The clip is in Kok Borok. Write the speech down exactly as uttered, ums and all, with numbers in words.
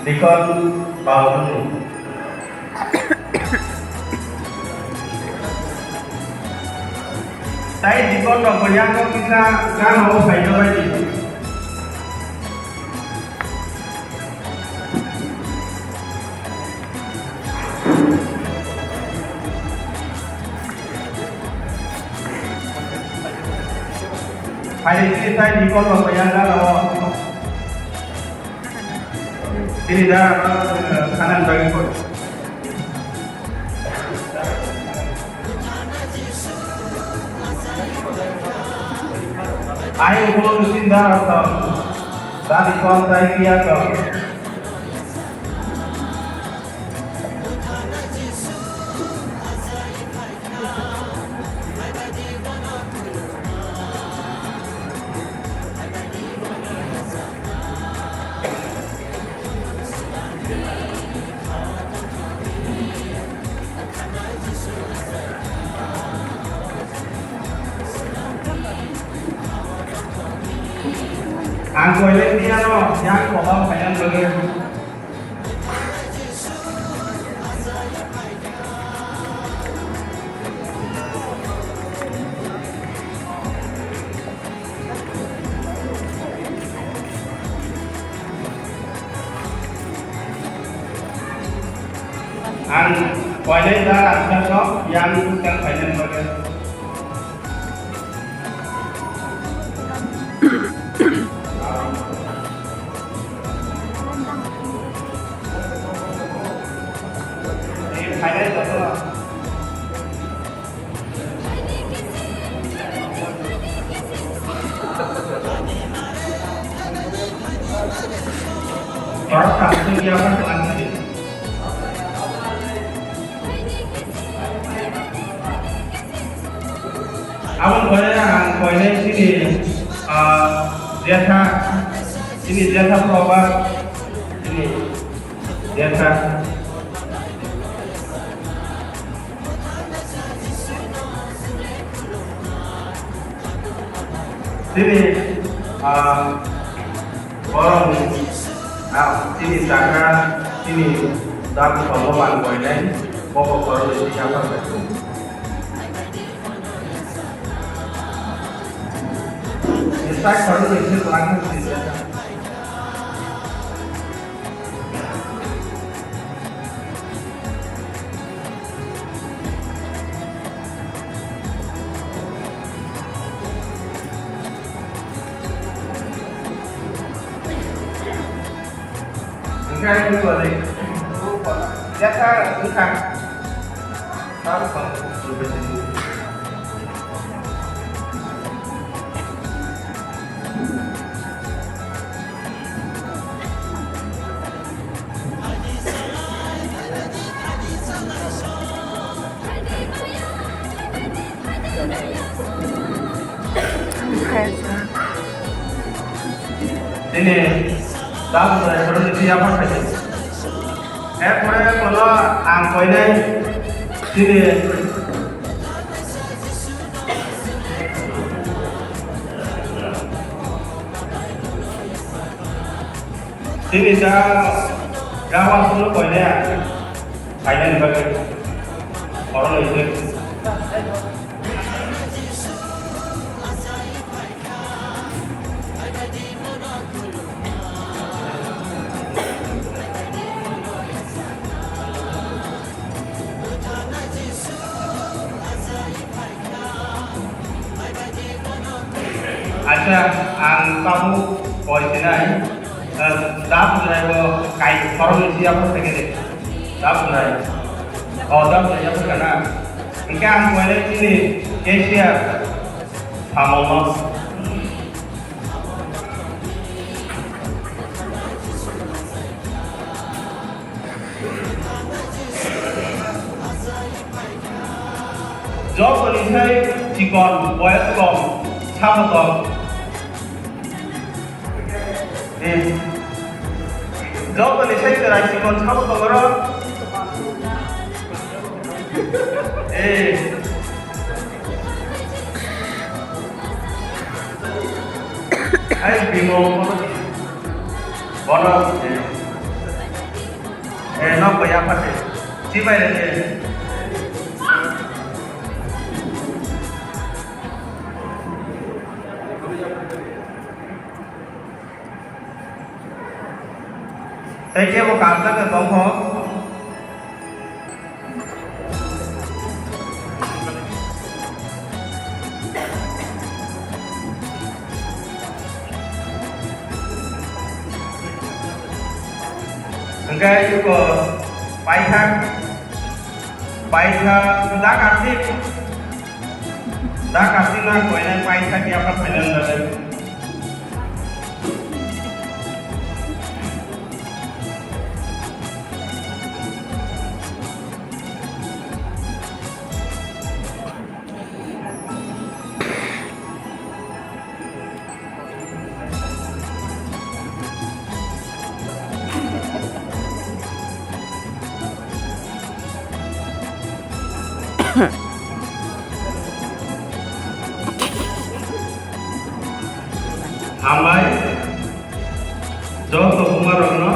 Dikon Baumung. Tai dikon rok bo yang kisa gana o phaina bai di. Phaidi, tini tai dikon rok bo yang gana o. Tini da, eh, khanan bagwi koi. Ai ulo tini da rok tong. Da dikon tai kiya tong. Ang koilai tiya no, yang kolam kainan bagwi. Ang koilai da ang no yang kang kainan bagwi. Aboni pore ang koinai chini, ah, jetha, chini jetha proba, chini jetha. Chini, ah, Borok ni, ah, chini chakra, chini dam tongo man koinai, bobo koroi ni yapar bai. Ni sak koroi ni sir lang ni sir. Hingke ani bwrwi, jesa wngkha. Tini dam Budai phoro ni phiya phor khaidi. Erpore bono ang koinai tini. Tini ta gama sulu koile a. Kainani bagwi. Oro loise. Acha, ang tabuk koi sinai, eh, dap nai bo kai khoroknwi si yapha phaikhe de. Dap nai. O, dap nai yapha kana. Hingke ang koinai chini cashier samono. Jotoni sai chikon, boyes kom, sabotom. Eh. Jotoni sai chwrai chikon, sabotom oro. Eh. Ai bimo bono, bono, eh, eh, nok ya pate. Chibai re. Tei kebo kaijak tongkho. Hingke iko paithak, paithak da kartik, da kartik na koinai paithak yapha phainai. Hambai, joto bumarokno.